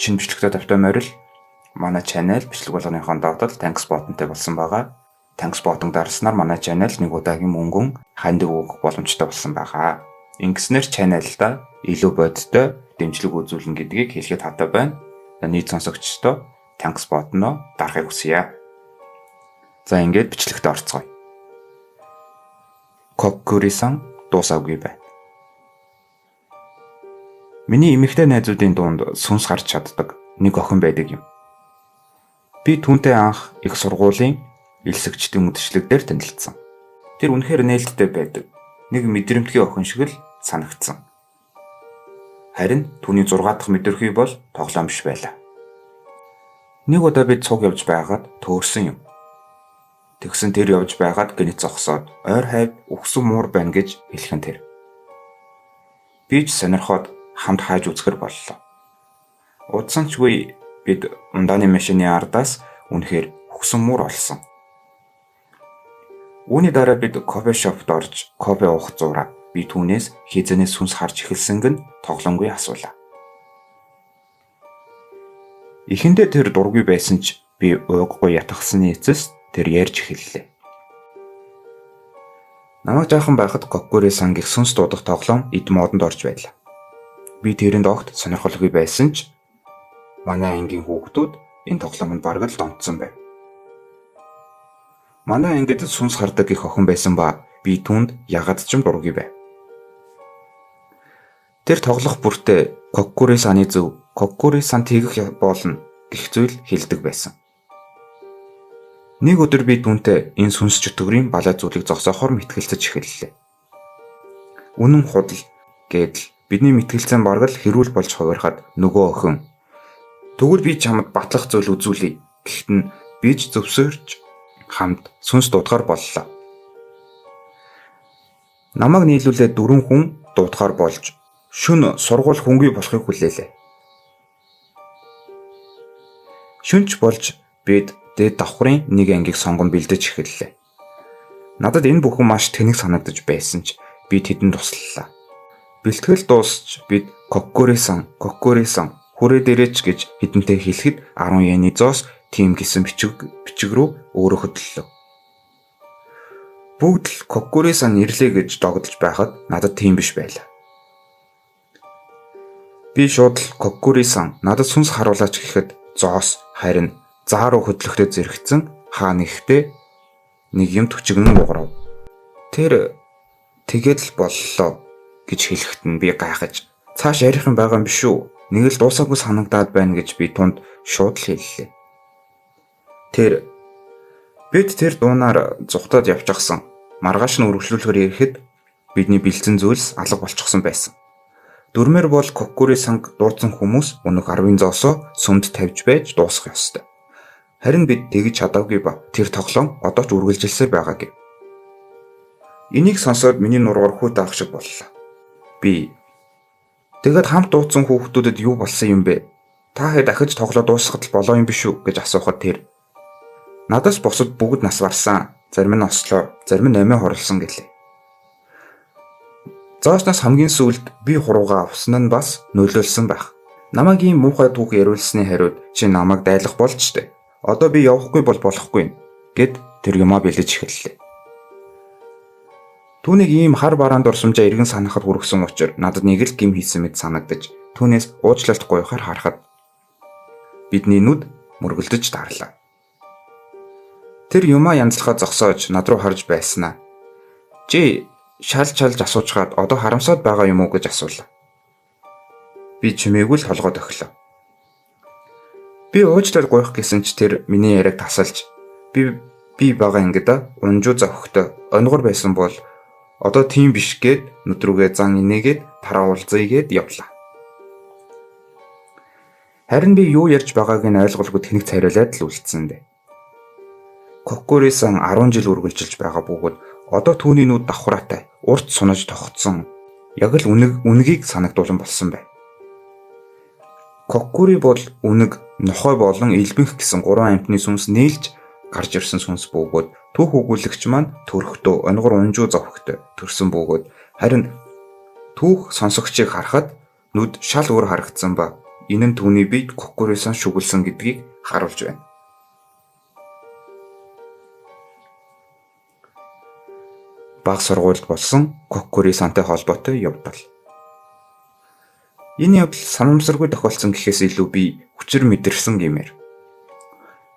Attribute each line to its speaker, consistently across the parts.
Speaker 1: Шинэ бичлэгтэй тавтай морил манай channel бичлэг болгоныхон доод thanks button-тай болсон байгаа. Thanks button дарснаар манай channel нэг удаагийн мөнгөн хандив өгөх боломжтой болсон байгаа. Ингэснээр channel-да илүү бодиттой дэмжлэг үзүүлнэ гэдгийг хэлэхэд хатаа байна. Нийт сонсогчдоо thanks button-оо дарахыг хүсье. За, ингээд бичлэгт орцгоё. Коккурисан дуусаагүй байна. Миний эмэгтэй найзуудын дунд сүнс харж чаддаг нэг охин байдаг юм. Би түүнтэй анх их сургуулийн элсэгчдийн үдшилэг дээр танилцсан. Тэр үнэхээр нээлттэй байдаг. Нэг мэдрэмтгий охин шиг л санагдсан. Харин түүний 6 дахь мэдрэхүй бол тоглоом биш байлаа. Нэг удаа бид цуг явж байгаад төөрсөн юм. Тэгсэн тэр явж байгаад гэнэт зогсоод ойр хавьд үхсэн муур байна гэж хэлэх нь тэр. Би ч сонирхоод хамт хайж үзэхэр боллоо. Удсан ч үгүй бид ундааны машины ардаас үнэхээр үхсэн муур олсон. Үүний дараа бид coffee shop т орж кофе уух зуураа би түүнээс хэзээнээс сүнс харж эхэлсэнг нь тоглоомгүй асуулаа. Эхэндээ тэр дургүй байсан ч би уйггүй ятгахсаны эцэс тэр ярьж эхэллээ. Намайг жаахан байхад Коккури сан гэх сүнс дуудах тоглоом эд модонд орж байлаа. Би тэрэнд огт сонирхолгүй байсан ч манай ангийн хүүхдүүд энэ тоглоомонд бараг л донтсон байв. Манай ангид сүнс хардаг гэх охин байсан ба би түүнд ягаад ч юм дургүй байв. Тэр тоглох бүртээ Коккури саны зөв, Коккури сан тэгэх болно гэх зүйл хэлдэг байсан. Нэг өдөр би түүнтэй энэ сүнс чөтгөрийн балай зүйлийг зогсоохоор мэтгэлцэж эхэллээ. Үнэн худал гэдэл бидний мэтгэлцэн бараг л хэрүүл болж хувирахад нөгөө охин "Тэгвэл би чамд батлах зүйл үзүүлье" гэхэд нь би ч зөвшөөрч хамт сүнс дуудахаар боллоо. Намайг нийлүүлээд дөрвөн хүн дуудахаар болж шөнө сургууль хүнгүй болохыг хүлээлээ. Шөнө ч болж бид дээд давхрын нэг ангийг сонгон бэлдэж эхэллээ. Надад энэ бүхэн маш тэнэг санагдаж байсан ч би тэдэнд туслалаа. Бэлтгэл дуусч бид Коккурисан, Коккурисан хүрээ дээрээч гэж хэдэнтэй хэлэхэд 10 йены зоос тийм гэсэн бичиг рүү өөрөө хөдлөлөө. Бүгд л Коккурисан ирлээ гэж догдолж байхад надад тийм биш байлаа. Би шууд л Коккурисан надад сүнс харуулаач гэхэд зоос харин заа руу хөдлөхтэй зэрэгцэн хаа нэгтээ нэг юм төчигнөн уграв. Тэр тэгээд л боллоо гэж хэлэхэд нь би гайхаж цааш ярих юм байгаа юм биш үү? Нэг л дуусаагүй санагдаад байна гэж би тунд шууд л хэллээ. Тэр бид тэр дуунаар зугтаад явчихсан. Маргааш нь үргэлжлүүлэхээр ирэхэд бидний бэлдсэн зүйлс алга болчихсон байсан. Дүрмээр бол Коккури санг дуудсан хүмүүс өнөөх 10-ын зоосоо сүмд тавьж байж дуусгах ёстой. Харин бид тэгж чадаагүй ба тэр тоглоом одоо ч үргэлжилсээр байгаа гэв. Энийг сонсоод миний нуруугаар хүйт авах шиг боллоо. Би тэгээд хамт дуудсан хүүхдүүдэд юу болсон юм бэ? Та хэд дахиж тоглоо дуусгахад л болоо юм биш үү гэж асуухад тэр надаас бусад бүгд нас барсан. Зарим нь ослоо, зарим нь амиа хорлосон гэлээ. Зоосноос хамгийн сүүлд би хуруугаа авсан нь бас нөлөөлсөн байх. Намайг ийм муухай түүх яриулсны хариуд чи намайг дайлах болж штэ. Одоо би явахгүй бол болохгүй гэд тэр юмаа бэлдэж эхэллээ. Түүнийг ийм хар бараан дурсамжаа эргэн санахад хүргэсэн учир надад нэг л гэм хийсэн мэт санагдаж түүнээс уучлалт гуйхаар харахад бидний нүд мөргөлдөж дарлаа. Тэр юмаа янзлахаа зогсоож над руу харж байснаа. Чи шалж шалж асуучгаад одоо харамсаад байгаа юм уу гэж асуулаа. Би чимээгүй л толгой дохилоо. Би уучлал гуйх гэсэн ч тэр миний яриаг тасалж би бага ангида унжуу зовхтой онгор байсан бол одоо тийм биш гээд нүд рүүгээ зан инээгээд тараа уулзъя гээд явлаа. Харин би юу ярьж байгааг нь ойлголгүй тэнэг царайлаад л үлдсэн дээ. Коккурисан 10 жил үргэлжилж байгаа бөгөөд одоо түүний нүд давхраатай урт сунаж тогтсон яг л үнэг үнэгийг санагдуулан болсон байв. Коккури бол үнэг, нохой болон элбэнх гэсэн гурван амьтны сүнс нийлж гарч ирсэн сүнс бөгөөд түүх өгүүлэгч маань төрөхдөө онгор унжуу зовхтой төрсөн бөгөөд харин түүх сонсогчийг харахад нүд шал өөр харагдсан ба Энэ нь түүний биед Коккури-сан шүглэсэн гэдгийг харуулж байна. Бага сургуульд болсон Коккури-сантай холбоотой явдал. Энэ явдал санамсаргүй тохиолдсон гэхээс илүү би хүчээр мэдэрсэн гэмээр.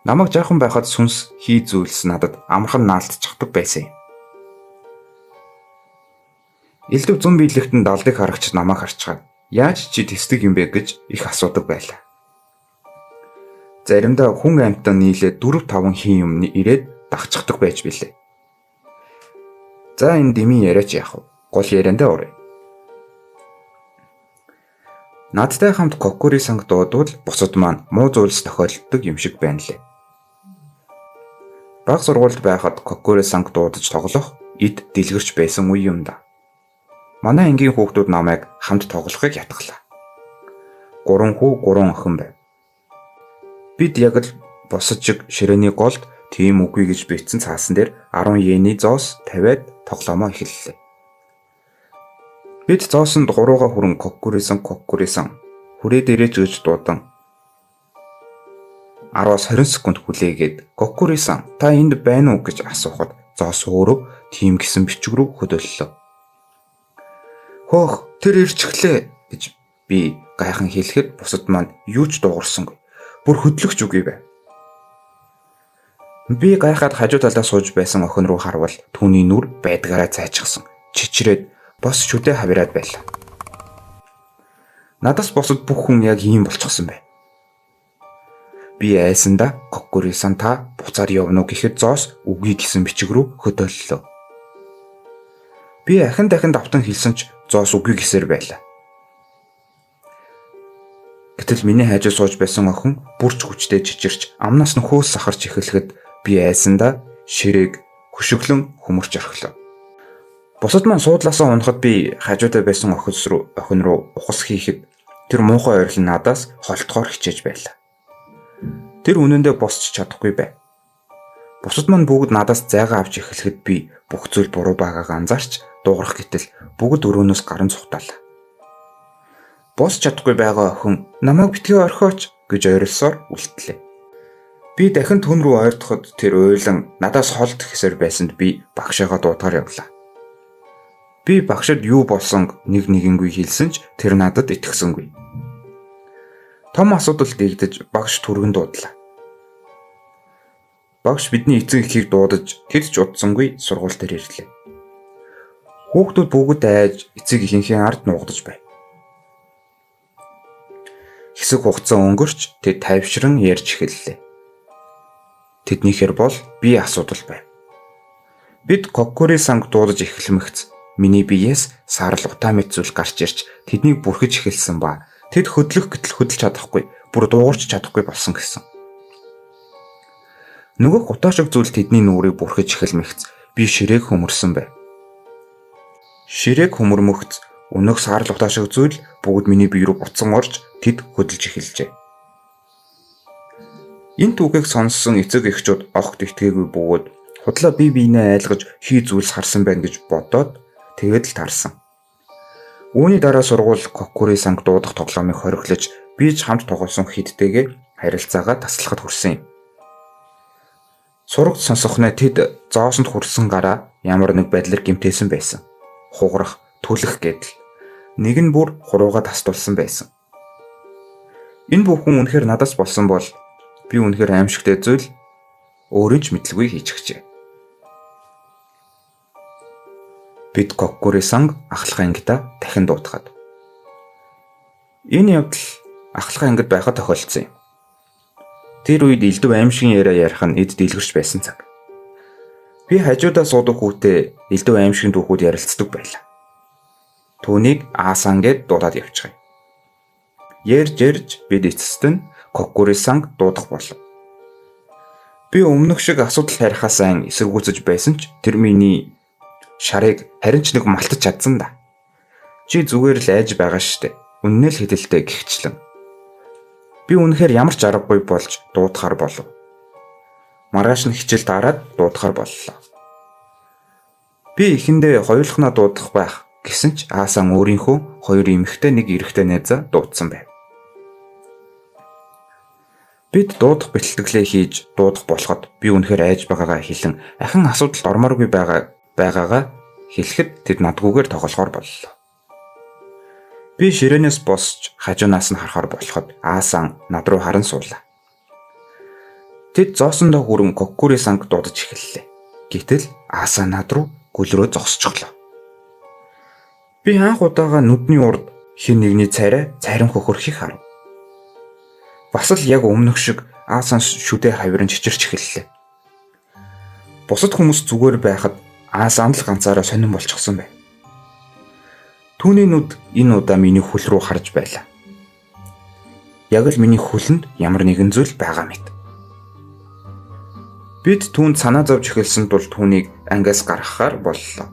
Speaker 1: Намайг жаахан байхад сүнс хий зүйлс надад амархан наалтчихдаг байсан юм. Элдв зун биелэгтэн далдыг харагч намайг харчгаад яаж чи тэсдэг юм бэ гэж их асуудаг байлаа. Заримдаа хүн амьтан нийлээд 4 5 хин юм ирээд дагчихдаг байж билээ. За энэ дэмий яриач яах вэ? Гол яриандаа оръё. Надтай хамт Коккури санг дуудвал бусад маань муу зүйлс тохиолддог юм шиг байна лээ. Баг сургуульд байхад Коккури санг дуудаж тоглох эд дэлгэрч байсан үе юм да. Манай ангийн хүүхдүүд намайг хамт тоглохыг ятглаа. 3 хүү 3 охин байв. Бид яг л бусад шиг ширээний голд тийм үгүй гэж бичсэн цаасан дээр 10 йений зоос тавиад тоглоомоо эхэллээ. Бид зоосонд 3-га хүрэн Коккури-сан Коккури-сан хүрээ дээрээ ч гэж дуудан 10-аас 20 секунд хүлээгээд Коккури-сан та энд байна уу гэж асуухад зоос өөрөө тийм гэсэн бичиг рүү хөдөллөө. Хөөх тэр ирчихлээ гэж би гайхан хэлэхэд бусад маань юу ч дуугарсангүй. Бүр хөдлөх ч үгүй байв. Би гайхаад хажуу талдаа сууж байсан охин руу харвал түүний нүр байдгаараа цайчихсан. Чичрээд бос шүдэ хавираад байлаа. Надаас бусад бүх хүн яг ийм болчихсон бай. Би айсандаа Коккури-сан та буцаад явна уу гэхэд зоос үгүй гэсэн бичиг рүү хөдөөллөө. Би ахин дахин давтан хэлсэн ч зоос үгүй гэсээр байлаа. Гэтэл миний хажуу сууж байсан охин бүрч хүчтэй чичирч амнаас нь хөөс сахарч эхлэхэд би айсандаа ширээг хөшөглөн хөмөрч орхилоо. Бусад маань суудлаасаа унахад би хажуудаа байсан охин руу ухас хийхэд тэр муухай ойрлон надаас холдохоор хичээж байлаа. Тэр үнэндээ босч чадахгүй байв. Бусад маань бүгд надаас зайгаа авч эхлэхэд би бүх зүйл буруу байгаагаа анзаарч дуугарах гэтэл бүгд өрөөнөөс гаран цухтаалаа. Босч чадахгүй байгаа охин намайг битгий орхиоч гэж ойрлосоор үлтлээ. Би дахин түн рүү ойртоход тэр уйлан надаас холд гэсээр байсанд би багшаагаа дуудахаар явлаа. Би багшид юу болсон нэг нэгэнгүй хэлсэн ч тэр надад итгэсэнгүй. Том асуудал дийгдэж багш түргэн дуудлаа. Багш бидний эцэг эхийг дуудаж тэд ч удсангүй сургууль дээр ирлээ. Хүүхдүүд бүгд айж эцэг эхийнхээ ард нуугдаж байв. Хэсэг хугацаа өнгөрч тэд тайвшран ярьж эхэллээ. Тэднийхээр бол би асуудал байв. Бид Коккури санг дуудаж эхлэмэгц миний биеэс саарал утаа мэт зүйл гарч ирж тэднийг бүрхэж эхэлсэн ба тэд хөдлөх гэтэл хөдөлж чадахгүй, бүр дуугарч чадахгүй болсон гэсэн. Нөгөөх утаа шиг зүйл тэдний нүрийг бүрхэж эхэлмэгц би ширээг хөмөрсөн байв. Ширээг хөмөрмөгц өнөөх саарал утаа шиг зүйл бүгд миний бие рүү буцан орж тэд хөдөлж эхэлжээ. Энэ түүхийг сонссон эцэг эхчүүд огт итгээгүй бөгөөд худлаа би биенээ айлгаж хий зүйлс харсан байна гэж бодоод тэгээд л таарсан. Үүний дараа сургууль Коккури санг дуудах тоглоомыг хориглож би ч хамт тоглосон хэдтэйгээ харилцаагаа таслахад хүрсэн юм. Сурагч сонсохноо тэд зоосонд хүрсэн гараа ямар нэг байдлаар гэмтээсэн байсан. Хугарах, түлэх гэдэл. Нэг нь бүр хурууга тастулсан байсан. Энэ бүхэн үнэхээр надаас болсон бол би үнэхээр аимшигтэй зүйл өөрийн ч мэдлгүй хийчихжээ. Бид Коккури санг ахлах ангидаа дахин дуудахад. Энэ явдал ахлах ангид байхад тохиолдсон юм. Тэр үед элдв аимшигын яриа ярих нь эд дэлгэрч байсан цаг. Би хажуудаа суудаг хүүтэй элдв аимшигын түүхүүд ярилцдаг байлаа. Түүнийг Аасан гэд дуудаад явчихъя. Ярьж ярьж бид эцэст нь Коккури санг дуудах болов. Би өмнөх шиг асуудал тарихаас айн эсэргүүцэж байсан ч тэр миний шарыг харин ч нэг малтаж чадсан да. Чи зүгээр л айж байгаа штэ. Үннээ л хэдэлтэй гихчлэн. Би үнэхээр ямар ч аргагүй болж дуудахар болов. Маргааш нь хичээл дараад дуудахар боллоо. Би эхэндээ хоёулахнаа дуудах байх гэсэн ч Аасан өөрийнхөө хоёр эмэгтэй нэг эрэгтэй найзаа дуудсан байв. Бид дуудах бэлтгэлээ хийж дуудах болоход би үнэхээр айж байгаагаа хэлэн ахин асуудалд ормооргүй байгаагаа хэлэхэд тэд надгүйгээр тоглохоор боллоо. Би ширээнээс босч хажуунаас нь харахаар болоход Аасан над руу харан суулаа. Тэд зоосондоо хүрэн Коккури санг дуудаж эхэллээ. Гэтэл Аасан над руу гүлрөө зогсчихлоо. Би анх удаага нүдний урд хэн нэгний царай цайрам хөхөрхийг харав. Бас л яг өмнөх шиг Аасан шүдэ хавиран чичирч эхэллээ. Бусад хүмүүс зүгээр байхад Аасан л ганцаараа сонин болчихсон байв. Түүний нүд энэ удаа миний хөл рүү харж байлаа. Яг л миний хөлөнд ямар нэгэн зүйл байгаа мэт. Бид түүнд санаа зовж эхэлсэн тул түүнийг ангиас гаргахаар боллоо.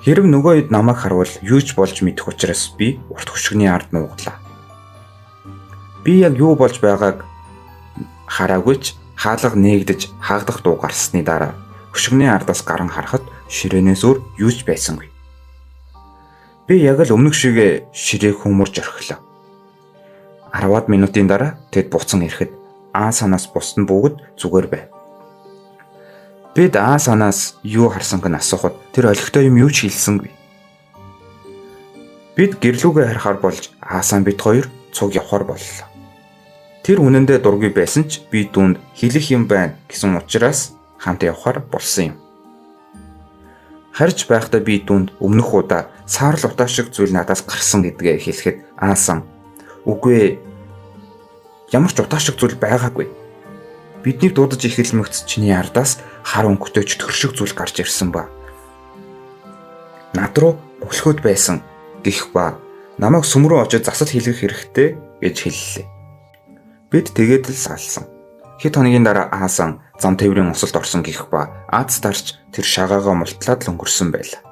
Speaker 1: Хэрв нөгөө хэд намайг харвал юу ч болж мэдэх учраас би урт хөшигний ард нууглаа. Би яг юу болж байгааг хараагүй ч хаалга нээгдэж хаагдах дуу гарсны дараа хөшигний ардаас гаран харахад ширээнээс өөр юу ч байсангүй. Би яг л өмнөх шигээ ширээг хүмүүрж орхилоо. 10-аад минутын дараа тэд буцан ирэхэд Аа санаас бусд нь бүгд зүгээр байв. Бид Аа санаас юу харсанг нь асуухад тэр олигтой юм юу ч хэлсэнгүй. Бид гэрлүүгээ харахаар болж Аасан бид хоёр цуг явхаар боллоо. Тэр үнэндээ дургүй байсан ч би түүнд хэлэх юм байна гэсэн учраас хамт явхаар болсон юм. Харж байхдаа би түүнд өмнөх удаа саарл утаа шиг зүйл надаас гарсан гэдгээ хэлэхэд Аасан үгүй ээ, ямар ч утаа шиг зүйл байгаагүй. Биднийг дуудаж эхэлмэгц чиний ардаас хар өнгөтэй чөтгөр шиг зүйл гарч ирсэн ба. Над руу мөлхөөд байсан гэх ба намайг сүм рүү очиж засал хийлгэх хэрэгтэй гэж хэллээ. Бид тэгээд л салсан. Хэд хоногийн дараа Аасан зам тээврийн осолд орсон гэх ба Аз дарч тэр шагаагаа мултлаад л өнгөрсөн байлаа.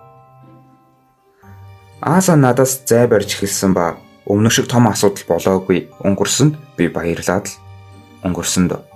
Speaker 1: Аасан надаас зай барьж эхэлсэн ба өмнөх шиг том асуудал болоогүй өнгөрсөнд би баярлаад л өнгөрсөн дөө.